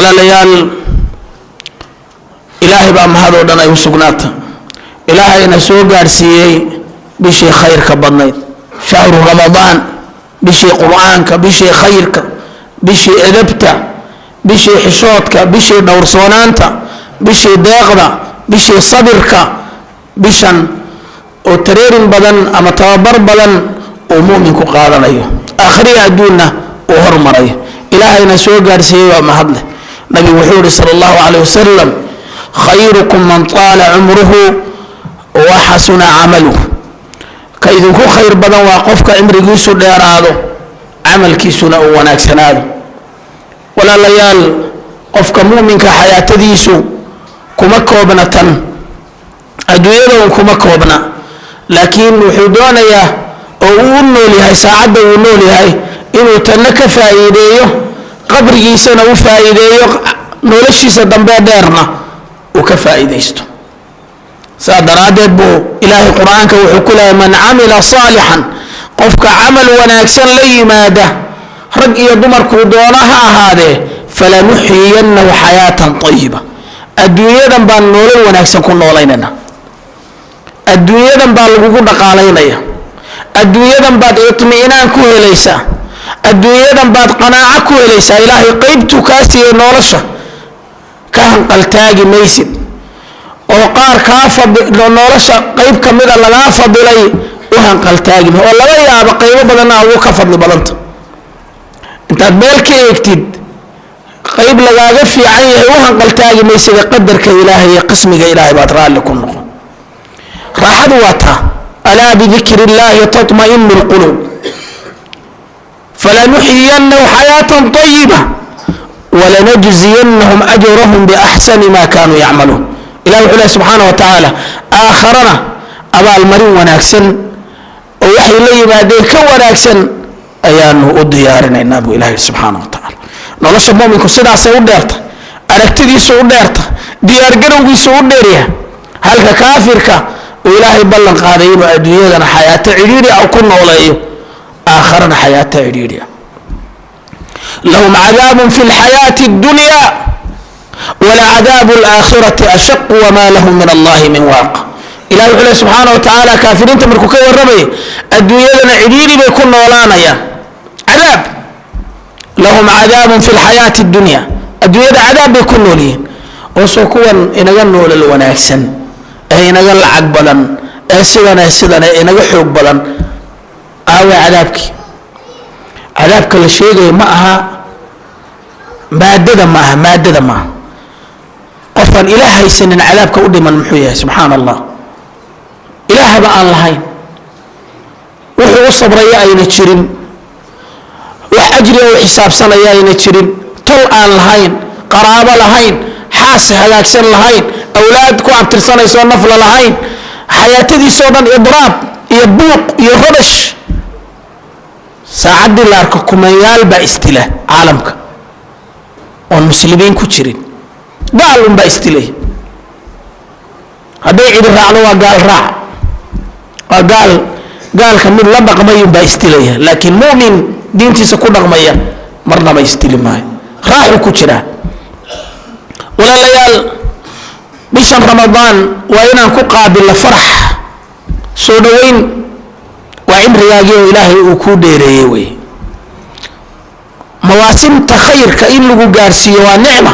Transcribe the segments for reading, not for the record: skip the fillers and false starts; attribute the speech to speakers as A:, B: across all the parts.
A: Walaalayaal, Ilaahay baa mahadoo dhan ay u sugnaata. Ilaahayna soo gaadhsiiyey bishii khayrka badnayd, shahru Ramadaan, bishii Qur-aanka, bishii khayrka, bishii edabta, bishii xishoodka, bishii dhowrsoonaanta, bishii deeqda, bishii sabirka, bishan oo tareerin badan ama tababar badan uu mu'minku qaadanayo, aakhiriya adduunna uu hormarayo. Ilaahayna soo gaadhsiiyey waa mahadleh. Nabigu wuxuu yihi sala Allahu calayh wasalam: "Khayrukum man taala cumruhu wa xasuna camaluhu." Ka idinku khayr badan waa qofka cimrigiisu dheeraado, camalkiisuna uu wanaagsanaado. Walaalayaal, qofka mu'minka xayaatadiisu kuma koobna tan adduunyada un, kuma koobna, laakiin wuxuu doonayaa oo uu u nool yahay saacadda uu nool yahay inuu tanna ka faa'iideeyo, qabrigiisana u faa'iideeyo, noloshiisa dambe dheerna uu ka faa'iidaysto. Saa daraaddeed buu Ilaahay Qur-aanka wuxuu ku leeyahay: "Man camila saalixan", qofka camal wanaagsan la yimaada, rag iyo dumarkuu doona ha ahaadee, "falanuxyiyannahu xayaatan tayiba". Adduunyadan baan nolol wanaagsan ku noolaynayna, adduunyadan baa lagugu dhaqaalaynaya, adduunyadan baad itmi'inaan ku helaysaa, adduunyadan baad qanaaco ku helaysaa. Ilaahay qeybtuu kaa siiyey nolosha ka hanqaltaagi maysid, oo qaar kaa fadi nolosha qeyb ka mida lagaa fadilay u hanqaltaagi, oo laga yaabo qaybo badanna ugu ka fadli badanta. Intaad meel ka eegtid qayb lagaaga fiican yahay u hanqaltaagi maysida. Qadarka Ilaahay iyo qismiga Ilaahay baad raalli ku noqon. Raaxadu waa taa. "Alaa bidikri Illaahi tatma'inu lquluub". "Falanuxyiyannahu xayaatan tayiba walanajziyanahum ajrahum biaxsani ma kaanuu yacmaluun." Ilahi wuxuu lehy subxaana wa tacaala, aakharana abaalmarin wanaagsan oo waxay la yimaadeen ka wanaagsan ayaanu u diyaarinaynaa, buu Ilahi subxaana wa tacaala. Nolosha muminku sidaasay u dheerta, aragtidiisu u dheerta, diyaargarowgiisu u dheeryahay, halka kaafirka uu Ilaahay ballan qaaday inuu adduunyadana xayaato cidhiidhi ah ku nooleeyo, aakharana xayaato cidhiidhi ah. "Lahum cadaabun fi lxayaati اddunya walacadaabu alaakhirati ashaqu wama lahum min Allahi min waaq." Ilahi wuxuu leh subxaana wa tacaala, kaafiriinta markuu ka warramayay, adduunyadana cidhiidhi bay ku noolaanayaan, cadaab. "Lahum cadaabun fi lxayaati addunya", adduunyada cadaab bay ku nool yihiin. Oo soo kuwan inaga noolal wanaagsan, ee inaga lacag badan, ee sidan ee sidan, ee inaga xoog badan, aawe cadaabkii? Cadaabka la sheegayo ma aha maadada, ma aha maadada, maaha. Qofaan Ilaah haysanin cadaabka u dhiman muxuu yahay? Subxaana Allah, Ilaahba aan lahayn, wuxuu u sabraya ayna jirin, wax ajri u xisaabsanaya ayna jirin, tol aan lahayn, qaraabo lahayn, xaas hagaagsan lahayn, awlaad ku abtirsanaysoo nafla lahayn, xayaatadiisoo dhan idraab iyo buuq iyo rabash. Saacaddii la arko kumanyaal baa isdila caalamka oon muslimiin ku jirin, gaal unbaa isdilay. Hadday cidi raacdo waa gaal raac, waa gaal. Gaalka mid la dhaqmay unbaa isdilaya, laakiin mu'min diintiisa ku dhaqmaya marnaba isdili maayo, raaxuu ku jiraa. Walaalayaal, bishan Ramadaan waa inaan ku qaabilno farax, soo dhoweyn. Waa cimrigaagii oo Ilaahay uu kuu dheereeyey wey. Mawaasimta khayrka in lagu gaarsiiyo waa nicma.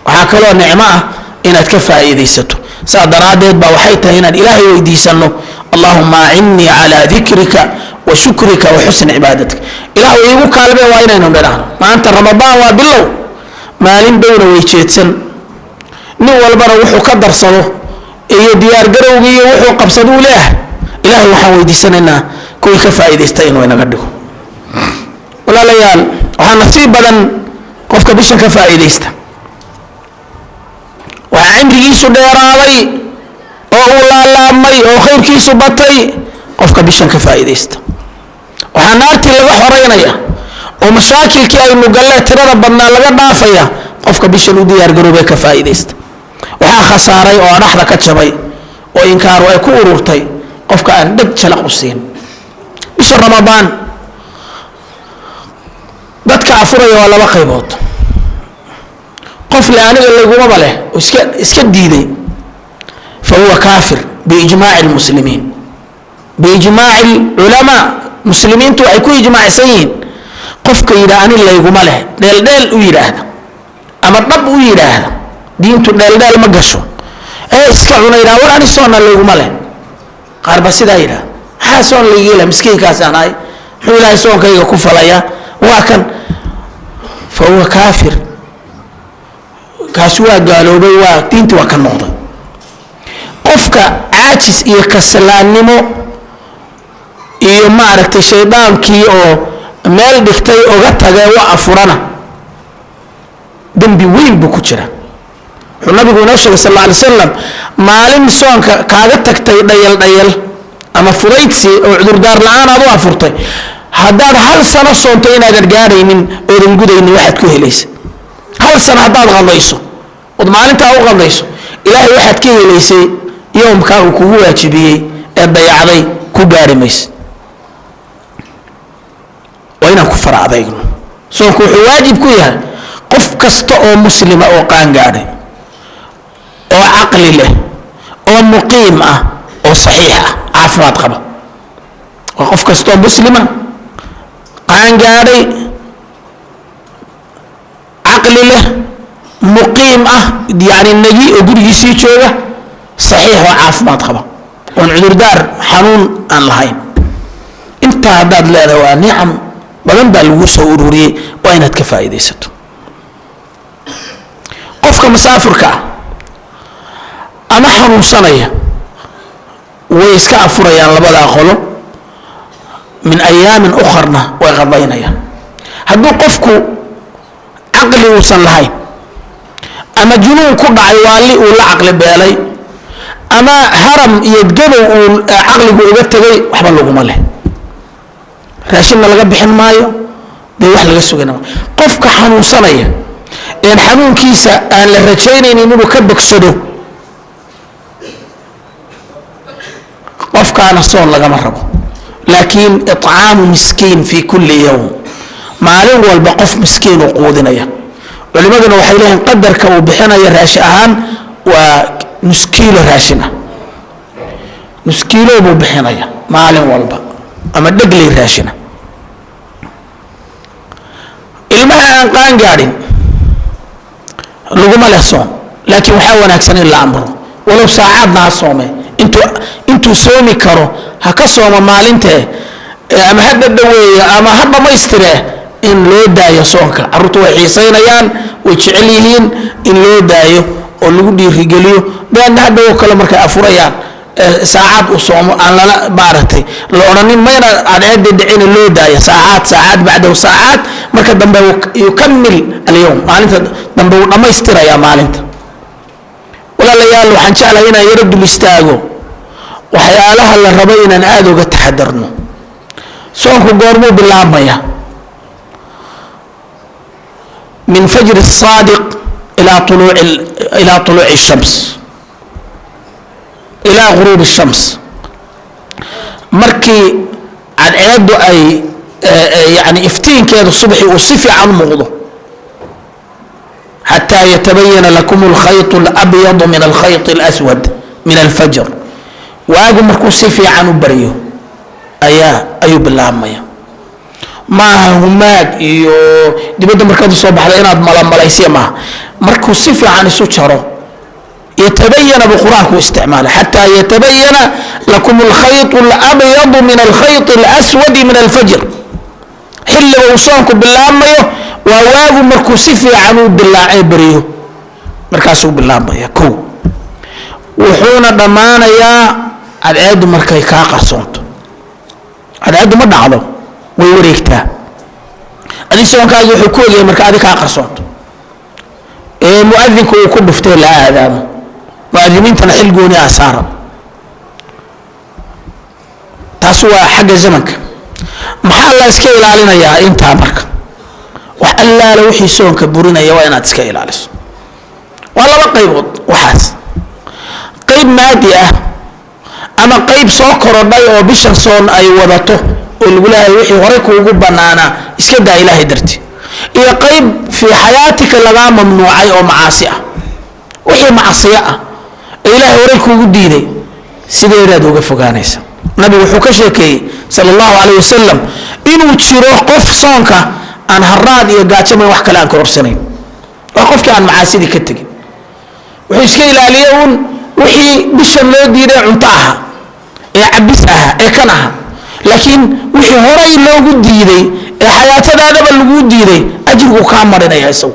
A: Waxaa kaloo nicmo ah inaad ka faa'iidaysato. Saa daraaddeed baa waxay tahay inaan Ilaahay weydiisano: "Allahuma acinnii calaa dikrika wa shukrika wa xusni cibaadatika." Ilahu iigu kaalmee waa inaynu nidhaahno. Maanta Ramadaan waa bilow, maalin dhowna way jeedsan. Nin walbana wuxuu ka darsado iyo diyaargarowgii iyo wuxuu qabsado uu leeyahay. Ilaahay waxaan weydiisanaynaa kuwii ka faa'iidaysta inuu inaga dhigo. Walaalayaal, waxaa nasiib badan qofka bishan ka faa'iidaysta. Waxaa cimrigiisu dheeraaday oo uu laalaabmay oo khayrkiisu batay qofka bishan ka faa'iidaysta. Waxaa naartii laga xoreynaya oo mashaakilkii aynu gallee tirada badnaa laga dhaafaya qofka bishan u diyaargaroobee ka faa'iidaysta. Waxaa khasaaray oo dhaxda ka jabay oo inkaaru ay ku ururtay qofka aan dheg jalaq u siin bisha Ramadaan. Dadka afuraya waa laba qaybood. Qof le aniga lagumaba leh oo iska diiday, fa huwa kaafir biijmaaci lmuslimiin, biijmaaci culamaa. Muslimiintu waxay ku ijmaacsan yihiin qofka yidhaha ani layguma leh, dheeldheel u yidhaahda ama dhab u yidhaahda, diintu dheeldheel ma gasho, ee iska cuna yidhaha war ani soonna layguma leh. Qaar baa sidaa yidhaha, maxaa soon layga hela, miskiinkaasaan ahay, muxuu ilaahay soonkayga ku falayaa, waa kan. Fa huwa kaafir, kaasi waa gaaloobay, waa diinti waa ka noqday. Qofka caajis iyo kaslaannimo iyo maaragtay shaydaankii oo meel dhigtay oga tagee wa afurana, dembi weyn buu ku jira. Wuxuu nabigu inoo sheegay sal alla alay slam, maalin soonka kaaga tagtay dhayal dhayal ama fudaydsi oo cudurdaar la-aan aad u afurtay, haddaad hal sano soonto inaadan gaadhaynin oodan gudaynin waxaad ku helaysa. Hal sano haddaad qadayso ood maalintaa u qadayso, ilaahay waxaad ka helaysay yowmkaa uu kugu waajibiyey ee dayacday ku gaari maysa. Waa inaan ku fara adeygno. Soonku wuxuu waajib ku yahay qof kasta oo muslima oo qaangaadhay oo caqli leh oo muqiim ah oo saxiix ah, caafimaad qaba. Waa qof kasta oo muslima, qaangaadhay, caqli leh, muqiim ah, yacni negi oo gurigiisii jooga, saxiix oo caafimaad qaba oon cudurdaar xanuun aan lahayn. Intaa haddaad leedahay waa nicam badan baa lagu soo ururiyey, waa inaad ka faa'iidaysato. Qofka masaafurka ah ama xanuunsanaya way iska afurayaan labadaa qolo, min ayaamin ukharna way qadaynayaan. Hadduu qofku caqli uusan lahayn ama junuun ku dhacay, waali uu la caqli beelay, ama haram iyo gabow uu caqligu uga tegay, waxba laguma leh, raashinna laga bixin maayo, dee wax laga sugana. Qofka xanuunsanaya een xanuunkiisa aan la rajaynaynin inuu ka bogsado, qofkaana soon lagama rabo, laakiin icaamu miskiin fi kulli yowm, maalin walba qof miskiin uu quudinaya. Culimaduna waxay leeyihin qadarka uu bixinayo raashi ahaan waa nus kiilo raashin ah, nus kiilo buu bixinaya maalin walba ama dhegley raashina. Ilmaha aan qaan gaadhin laguma leh soon, laakiin waxaa wanaagsan in la amro walow saacaadna ha soome, intuu soomi karo ha ka sooma maalintee, ama ha dhadhaweeyo ama ha dhammaystire, in loo daayo soonka. Carruurtu way xiisaynayaan, way jecel yihiin, in loo daayo oo lagu dhiirigeliyo. Deanna hadhow kale markay afurayaan saacaad uu soomo aan lala maaragtay la odhanin mayna cadceedii dhicina, loo daayo saacaad saacaad bacdahu saacaad, marka dambe yukamil alyowm, maalinta dambe wuu dhammaystirayaa maalinta. Walaalayaal, waxaan jeclahay inaan yaro dul istaago waxyaalaha la rabo inaan aada uga taxadarno. Soonku goormuu bilaabmaya? Min fajri الsaadiq ilaa طuluuci الshams, ilaa guruubi الshams. Markii cadceeddu ay yani iftiinkeedu subxi uu si fiican u muuqdo, xataa yatabayana lakum alkhayط اlabyadu min alkhayط اlaswad min alfajr, waagu markuu si fiican u baryo ayaa ayuu bilaabmaya. Maaha humaag iyo dibadda markaad usoo baxda inaad malamalaysiya maaha, markuu si fiican isu jaro. Yatabayana buu qur-aanku isticmaalay, xataa yatabayana lakum alkhayط اlabyadu min alkhayط اlaswadi min alfajr. Xilliga uu soonku bilaabmayo waa waagu markuu si fiican u dilaacee beriyo, markaasuu bilaabmaya kow, wuxuuna dhammaanayaa cadceeddu markay kaa qarsoonto. Cadceeddu ma dhacdo, way wareegtaa. Adi soonkaagi wuxuu ku ogyahay marka adi kaa qarsoonto ee muadinku uu ku dhuftay la aadaamo. Muadiniintana xil gooni ah saaran. Taas waa xagga zamanka. Maxaa la iska ilaalinayaa intaa? Marka wax allaala wixii soonka burinaya waa inaad iska ilaaliso. Waa laba qaybood waxaas: qayb maadi ah ama qayb soo korodhay oo bishan soon ay wadato oo lagu leeyahay wixii horey kuugu banaanaa iska daa ilaahay darti, iyo qayb Fii xayaatika lagaa mamnuucay oo macaasi ah, wixii macsiyo ah ee Ilaahay horay kuugu diiday, sideedaad uga fogaanaysa. Nabigu wuxuu ka sheekeeyey, sala Allahu calayh wasalam, inuu jiro qof soonka aan haraad iyo gaajamayn wax kale aan ka horsanayn. Waa qofkii aan macaasidii ka tegin, wuxuu iska ilaaliyey uun wixii bishan loo diiday, cunto ahaa ee cabis ahaa ee kan ahaa, laakiin wixii horay loogu diiday ee xayaatadaadaba laguu diiday ajrigu kaa marinaya. Isagu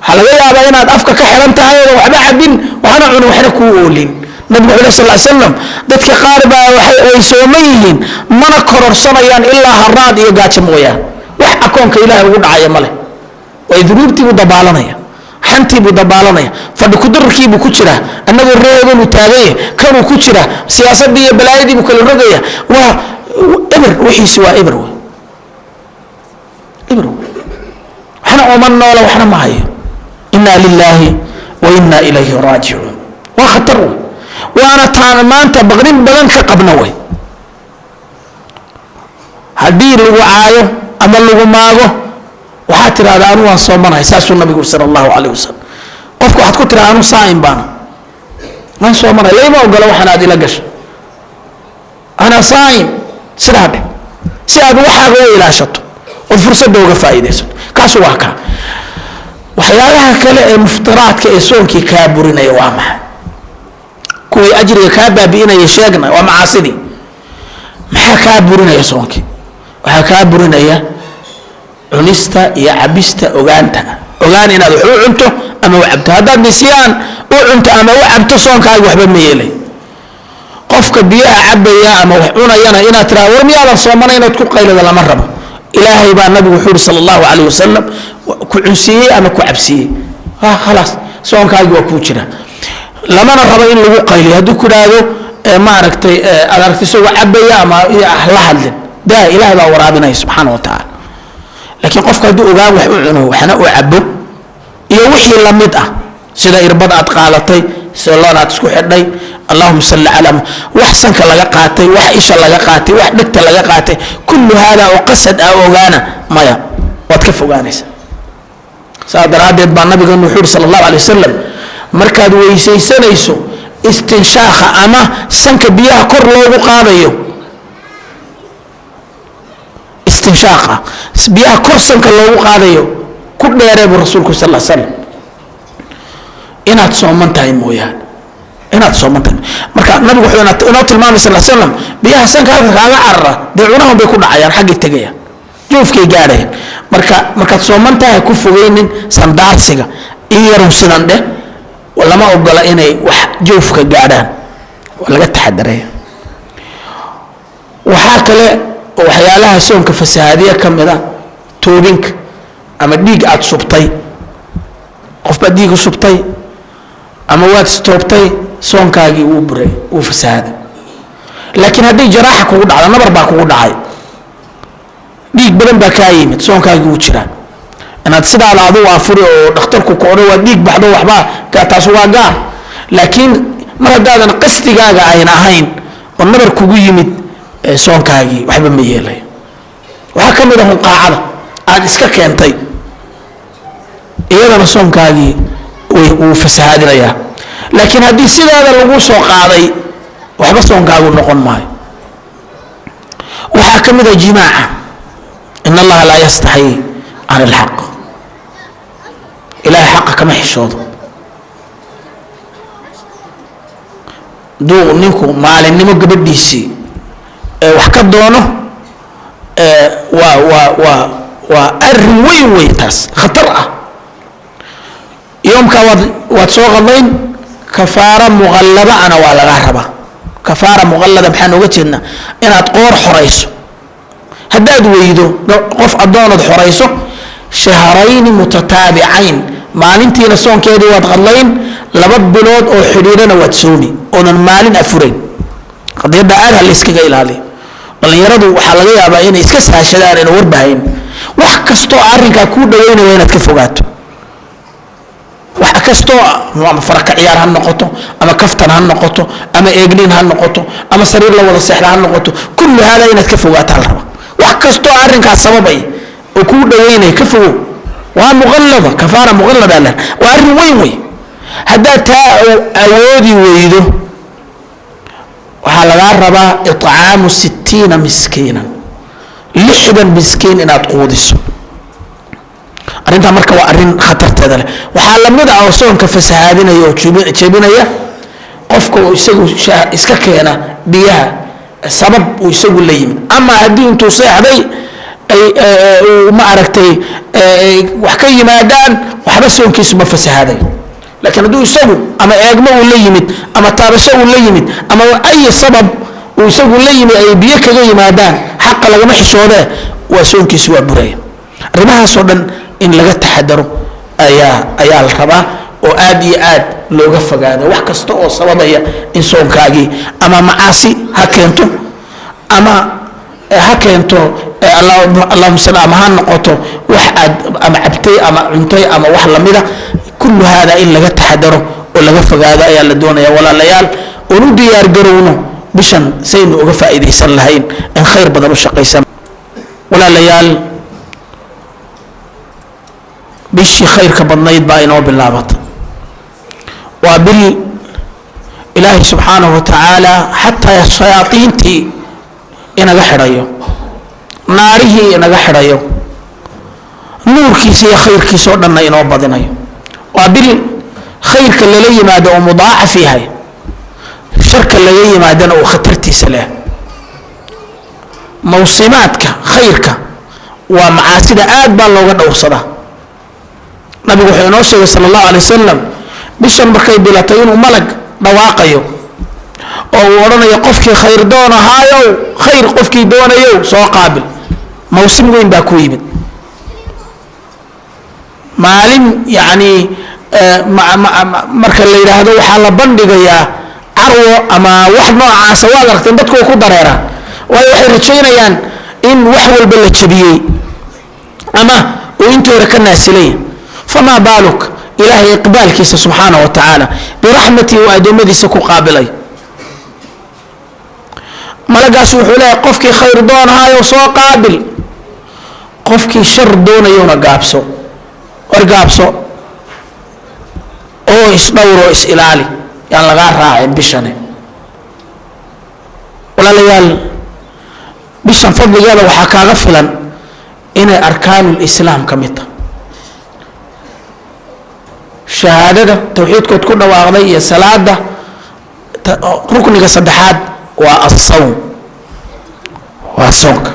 A: waxaa laga yaabaa inaad afka ka xiran tahay oodan waxba cabin, waxna cunin, waxna kuu oolin. Nabigu wuxuu sal slam, dadka qaar baa way sooman yihiin, mana kororsanayaan ilaa haraad iyo gaajo mooyaan, wax akoonka Ilaahay ugu dhacaya ma leh. Way dunuubtii buu dabaalanaya, xantii buu dabaalanaya, fadhi kudararkiibuu ku jiraa, annagoo reebanuu taaganye kanuu ku jira, siyaasaddii iyo balaayadii buu kala rogaya. Waa eber wixiisi, waa eber wey, eber wey, waxna ooma noola, waxna ma hayo. Inna lilaahi wa inna ilayhi raajicuun. Waa khatar wey, waana taan maanta baqrin badan ka qabna wey. Haddii lagu caayo ama lagu maago, waxaad tidhahdaa, "Anu waan soomanahay." Saasuu nabigu uri, sala Allahu calayh wasalam. Qofka waxaad ku tidhahdaa, "Anu saa'im baana, waan soomanay, layma ogola waxaan aad ila gashay, ana saa'im." Sidaa dheh si aad waxaaga u ilaashato ood fursadda uga faa'iidaysato. Kaasu waa kaa. Waxyaalaha kale ee muftiraadka ee soonkii kaa burinaya waa maxay? Kuwii ajriga kaa baabi'inaya sheegna, waa macaasidii. Maxaa kaa burinaya soonkii? Waxaa kaa burinaya cunista iyo cabista ogaanta, ogaan inaad wax u cunto ama u cabto. Haddaad nisyaan u cunto ama u cabto, soonkaaga waxba ma yeelay. Qofka biyaha cabaya ama wax cunayana inaad tiraa, "War, miyaadan soomana?" inaad ku qaylada lama rabo. Ilaahay baa, nabigu wuxuu yuri, sala Allahu calayh wasalam, ku cunsiiyey ama ku cabsiiyey, khalaas, soonkaagi waa kuu jira. Lamana rabo in lagu qayliyo. Hadduu ku idhaahdo, maaragtay, aad aragto isagoo cabaya ama la hadlin, daa, Ilahay baa waraabinaya, subxaana wa tacaala. Laakiin qofka hadduu ogaan wax u cuno, waxna u cabo iyo wixii lamid ah, sida irbad aad qaadatay, soloon aad isku xidhay, allahuma salli calaa, wax sanka laga qaatay, wax isha laga qaatay, wax dhegta laga qaatay, kullu hada oo qasad ah, ogaana maya, waad ka fogaanaysa. Saa daraaddeed baa nabigeenu wuxuu yuri, sala Allahu alay wasalam, markaad weysaysanayso, istinshaakha ama sanka biyaha kor loogu qaadayo, istinshaaqa biyaha kor sanka loogu qaadayo ku dheeree buu rasuulku sal l slam, inaad sooman tahay mooyaane, inaad sooman tahay. Marka nabigu wuxuu inoo tilmaamay, sal slam, biyaha sanka halka kaaga carara dee cunahun bay ku dhacayaan, xaggay tegayaan, juufkay gaadhayaan. Marka markaad sooman tahay, ku fogeynin sandaarsiga in yarun sidan dheh. Lama ogola inay wax juufka gaadhaan, waa laga taxadaraya. Waxaa kale oo waxyaalaha soonka fasahaadiya ka mid a toobinka ama dhiig aad subtay. Qof baad dhiig u subtay ama waad istoobtay, soonkaagii wuu buray, wuu fasahaaday. Laakiin haddii jaraaxa kugu dhacdo, nabar baa kugu dhacay, dhiig badan baa kaa yimid, soonkaagii wuu jiraa. Inaad sidaada adigu afuri oo dhakhtarku ku odhan, "Waa dhiig baxdo," waxbaa taas waa gaar. Laakiin mar haddaadan qasdigaaga ayna ahayn oo nabar kugu yimid, soonkaagii waxba ma yeelayo. Waxaa ka mid ah hunqaacada aad iska keentay, iyadana soonkaagii wuu fasahaadinayaa. Laakiin haddii sidaada lagu soo qaaday, waxba soonkaagu noqon maayo. Waxaa ka mid ah jimaaca. In Allaha laa yastaxyi can ilxaq, Ilahay xaqa kama xishoodo. Hadduu ninku maalinnimo gabadhiisii ee wax ka doono, waa arrin weyn wey, taas khatar ah. Yoomkaa waad soo qadayn, kafaara muqallaba-ana waa lagaa rabaa. Kafaara muqallada maxaan oga jeednaa? Inaad qoor xorayso, haddaad weydo qof addoonood xorayso, shahrayni mutataabicayn, maalintiina soonkeedii waad qadlayn, 2 bilood oo xidhiidhana waad soomi oodan maalin afurayn. Qadiyadda aad ha layskaga ilaaliyo. Dhallinyaradu waxaa laga yaabaa inay iska sahashadaan, ayna warbahayn. Wax kastoo arrinkaa kuu dhaweynaya inaad ka fogaato, wax kastoo ama faraka ciyaar ha noqoto, ama kaftan ha noqoto, ama eegnin ha noqoto, ama sariir la wada seexda ha noqoto, kullu haadaa inaad ka fogaataa la rabaa. Wax kastoo arrinkaas sababay oo kuu dhaweynaya ka fogow. Waa muqallada, kafaara muqallada leh, waa arrin weyn wey. Haddaad taa awoodi weydo, waxaa lagaa rabaa icaamu 60 miskiinan, 60 miskiin inaad quudiso. Arrintaa marka waa arrin khatarteeda leh. Waxaa lamid ah oo soonka fasahaadinaya oo jebinaya qofka uu isagu iska keena biyaha, sabab uu isagu la yimid, ama haddii intuu seexday ay uu ma aragtay wax ka yimaadaan, waxba soonkiisu ma fasahaadayo. Laakiin hadduu isagu ama eegmo uu la yimid ama taabasho uu la yimid ama ay sabab uu isagu la yimid ay biyo kaga yimaadaan, xaqa lagama xishoodee, waa soonkiisu waa buraya. Arrimahaasoo dhan in laga taxadaro ayaa la rabaa oo aad iyo aad looga fogaado wax kasta oo sababaya in soonkaagii ama macaasi ha keento ama ha keento, allahuma sal, ama ha noqoto wax aad ama cabtay ama cuntay ama wax lamida. Kullu hada in laga taxadaro oo laga fogaado ayaa la doonaya, walaalayaal, oon u diyaar garowno bishan saynu uga faa'iidaysan lahayn in khayr badan u shaqaysan. Walaalayaal, bishii khayrka badnayd baa inoo bilaabata. Waa bil Ilaahay subxaanahu wa tacaala xataa shayaadiintii inaga xidhayo, naarihii inaga xidhayo, nuurkiisa iyo khayrkiisa oo dhanna inoo badinayo. Waa bil khayrka lala yimaado oo mudaacaf yahay, sharka laga yimaadana uu khatartiisa leh. Mawsimaadka khayrka waa macaasida aad baa looga dhowrsadaa. Nabigu wuxuu inoo sheegay sala allahu alay wasalam bishan markay bilatay inuu malag dhawaaqayo oo uu odhanayo: "Qofkii khayr doon ahaayow, khayr qofkii doonayow, soo qaabil, mawsim weyn baa ku yimid." Maalin yacni marka la yidhaahdo waxaa la bandhigayaa carwo ama wax noocaasa, waad aragteen, dadku way ku dareeraan, waayo waxay rajaynayaan in wax walba la jebiyey ama uu intii hore ka naasilaya. Famaa baaluk Ilaahay iqbaalkiisa subxaanahu wa tacaala biraxmatihi uu addoommadiisa ku qaabilay? Malagaas wuxuu leeyahay: "Qofkii khayr doonahaayo, soo qaabil, qofkii shar doonayowna gaabso, war gaabso oo isdhowr oo is ilaali, yaan lagaa raacin bishane." Walaalayaal, bishan fadligeeda waxaa kaaga filan inay arkaanulislaam ka mid tahay shahaadada tawxiidkood ku dhawaaqday iyo salaada. Rukniga saddexaad waa asawm, waa soonka.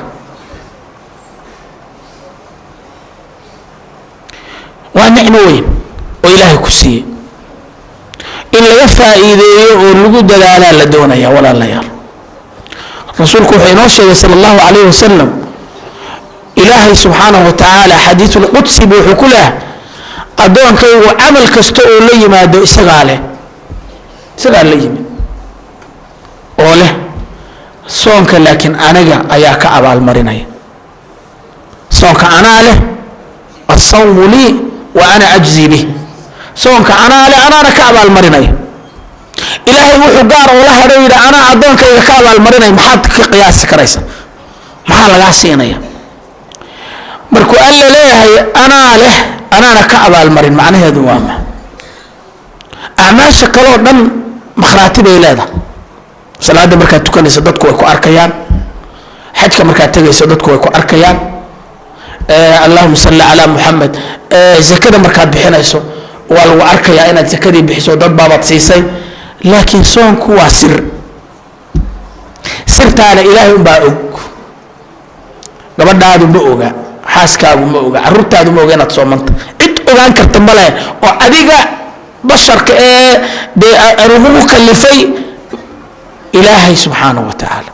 A: Waa nicmo weyn oo Ilaahay ku siiyey, in laga faa'iideeyo oo lagu dadaalaa la doonaya. Walaalayaal, rasuulku wuxuu inoo sheegay sala allahu calayhi wasalam, Ilaahay subxaanahu wa tacaala xadiisulqudsi bu wuxuu ku leehay: "Addoonkaygu camal kasta oo la yimaado isagaa leh, isagaa la yimid oo leh. Soonka laakiin aniga ayaa ka abaalmarinaya. Soonka anaa leh, asawmu lii wa ana ajzi bih. Soonka anaa leh, anaana ka abaalmarinaya." Ilaahay wuxuu gaar ula hadho yidhi: "Anaa addoonkayga ka abaalmarinaya." Maxaad ka qiyaasi karaysa? Maxaa lagaa siinaya markuu Alla leeyahay: "Anaa leh, anaana ka abaalmarin"? Macnaheedu waa ma acmaasha kaloo dhan makhraati bay leedahay. Salaadda markaad tukanayso dadku way ku arkayaan, xajka markaad tegayso dadku way ku arkayaan, allahuma salli calaa Muxamed, zakada markaad bixinayso waa lagu arkayaa inaad zakadii bixiso, dad baabaad siisay. Laakiin soonku waa sir, sirtaana Ilaahay unbaa og. Gabadhaadu ma oga, xaaskaagu ma oga, carruurtaadu ma oga inaad soomanta. Cid ogaan karta male oo adiga basharka ee dee lagugu kalifay Ilaahay subxaanahu wa tacaala.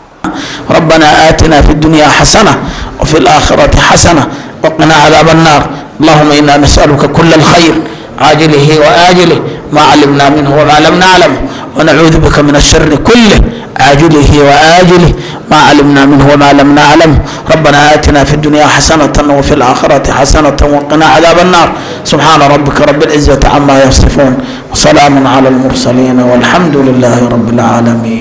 A: ربنا آتنا في الدنيا حسنة وفي الآخرة حسنة وقنا عذاب النار. اللهم إنا نسألك كل الخير عاجله وآجله ما علمنا منه وما لم نعلم، ونعوذ بك من الشر كله عاجله وآجله ما علمنا منه وما لم نعلم. ربنا آتنا في الدنيا حسنة وفي الآخرة حسنة وقنا عذاب النار. سبحان ربك رب العزة عما يصفون، وسلام على المرسلين، والحمد لله رب العالمين.